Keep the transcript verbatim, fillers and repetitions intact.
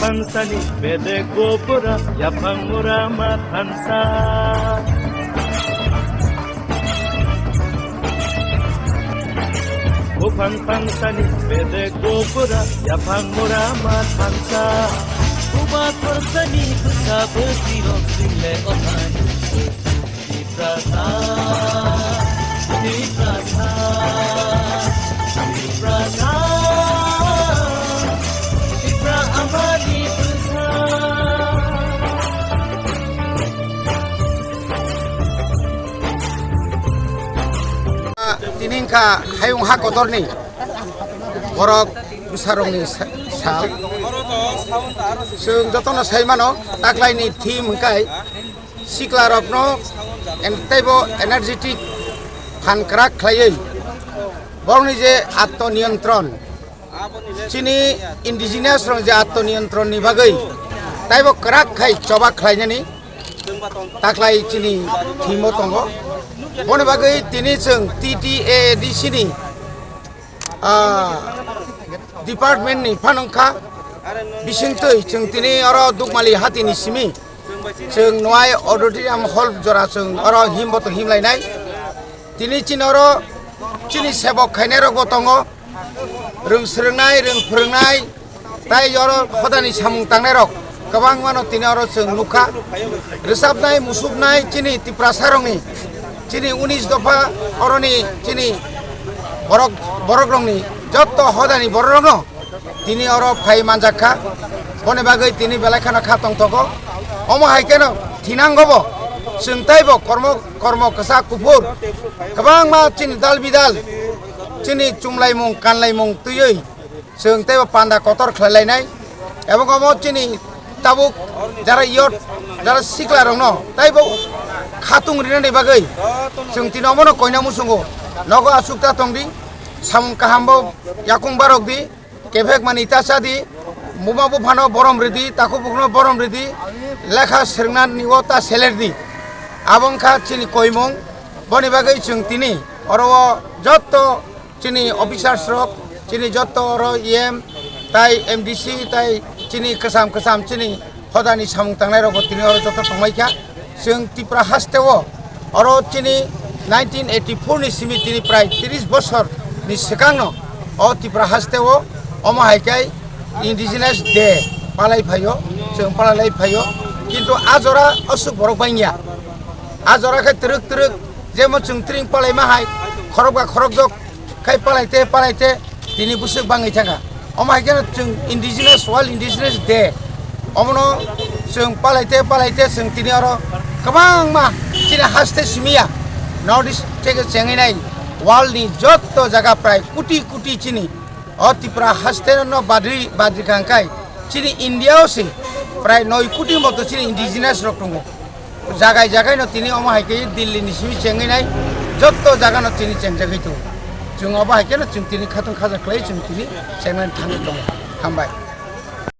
Tangsani bedek gopura yaphang mura ma thansa. Buphang tangsani bedek gopura yaphang mura ma thansa. Buba thorsani bwsa bwsirok single othai. Tiprasa, Tiprasa, Tiprasa, Tipra Amani Bwsa. Tini wngkha hayung ha kotorni borok bwsarokni sa-, sal. Chwng jotono sai mano, taklaini theme hwnkhe siklarokno en-, teibo energetic phan kwrak khlaiwi borokni je atto niyantron, chini indigenous rok je atto niyantron ni bagwi teibo kwrak khai choba khlainani taklai chini theme o tongo. Boni bagwi tini chwng T T A A D C ni, ah, department ni phanangkha bisingtwi chwng tini oro Dukmali hatini simi chwng Nwai Auditorium Hall jora chwng oro himbo to himlainai. Tini chini oro chini sebok khainai rok bo tongo, rwng swrwngnai, rwng phwrwngnai, tai oro hodani samung tangnai rok kwbangma no tini oro chwng nukha. Rwchapnai, musuknai chini Tiprasa rokni, chini unis dopha oroni chini borok, borok rokni jotto hodani borok rokno tini oro phai manjak kha, boni bagwi tini belai kheno kha tongthogo. Omo hai kheno thinango bo, chwng teibo kormo, kormo kwchak kuphur, kwbangma chini dal bidal, chini chumlaimung, kanlaimung twiwi chwng teibo panda kotor khlai lainai. Ebong omo chini tabuk jara youth, jara sikla rokno teibo khatung rinani bagwi chwng tini omono koina muchungo, nogo achuk ta tongdi, samung kaham bo yakung barok di. Kephek mani ta cha di, buma buphano borom ridi, takhuk bukhukno borom ridi, lekha swrwngna nigo ta seler di. Abo wngkha chini koimung, boni bagwi chwng tini oro o jotto chini officers rok, chini jotto oro E M tai M D C tai chini kwcham kwcham chini hodani samung tangnai rok bo tini oro joto tongmai kha. Chwng Tipra haste o oro chini nineteen eighty-four ni simi tini prai tris bosor ni swkang no o Tipra haste o omo hai khe Indigenous Day palai phaio, chwng palai lai phaio, kintu a jora aswk borok bangya, a jora khe twrwk twrwk jemo chwng tring palai ma hai khorok ba khorok jok khai palai te palai te tini bwswk bangwi thangkha. Omo hai kheno chwng Indigenous, World Indigenous Day, omono chwng palai te palai te chwng tini oro kwbangma chini haste simi ya North East theke chengwi nai world ni jotto jaga prai koti koti chini o Tripura haste no badri badri kha hwnkhe chini India o se prai noi koti moto chini Indigenous rok tongo. Jagai jagai no tini omo hai khe Delhi ni simi chengwi nai, jotto jaga no tini chengjagwi tongo. Chwng obo hai khe no chwng tini khatung khaja khlai chwng tini chengmani thangwi tongo. Hambai.